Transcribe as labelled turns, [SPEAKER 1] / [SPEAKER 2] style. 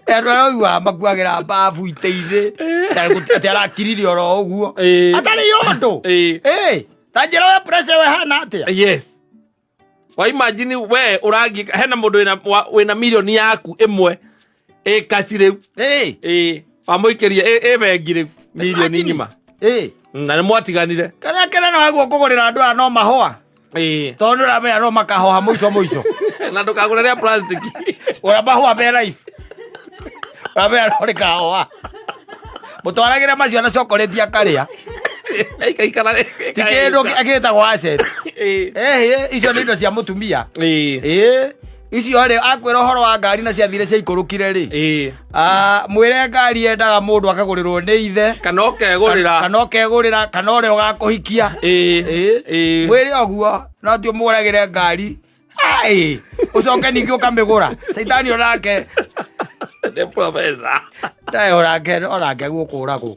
[SPEAKER 1] Andũ arĩa ũiguaga makuagĩra mbabu itĩ-inĩ atĩ arakirire oro ũguo. Atarĩ ũndũ. Ĩ, ta njĩra we pressure we hana atĩa?
[SPEAKER 2] Yes, wa imagine we ũrangi hena mũndũ wĩna wĩna milioni yaku ĩmwe ĩ kaci rĩu. Ĩ wamũikĩria ĩ bengi rĩu milioni
[SPEAKER 1] Imagine.
[SPEAKER 2] ng'ima.
[SPEAKER 1] Ĩ.
[SPEAKER 2] Na nĩ mwatiganire.
[SPEAKER 1] Karĩa kĩnene waguo kũgũrĩra andũ aya no mahũa. Tondũ nĩ ũramenya no makahoha mũico mũico.
[SPEAKER 2] Na ndũkagũre rĩa plastic.
[SPEAKER 1] Ũrĩa mahũa me life. Ũramenya no rĩkahoha. Mũtwaragĩre macio na chocolate akarĩa.
[SPEAKER 2] Ikaikara.
[SPEAKER 1] Ti kĩndũ gĩtagwo asset. Ĩhĩ, icio nĩ indo cia mũtumia. Ĩĩ. Icio rĩ, akwĩra ũhoro wa ngari na ciathire ciaikũrũkire rĩ. Ah, mwĩre ngari yendaga mũndũ akagũrĩrwo nĩ ithe.
[SPEAKER 2] Kana ũkegũrĩra.
[SPEAKER 1] Kana ũkegũrĩra, kana ũrĩa ũgakũhikia. Ĩĩ. Mwĩre ũguo, no ti ũmũgũragĩre ngari. Ai, ũcoke ningĩ ũkamĩgũra. Caitani onake.
[SPEAKER 2] Nĩ professor.
[SPEAKER 1] Ndae onake onake gũkũragwo.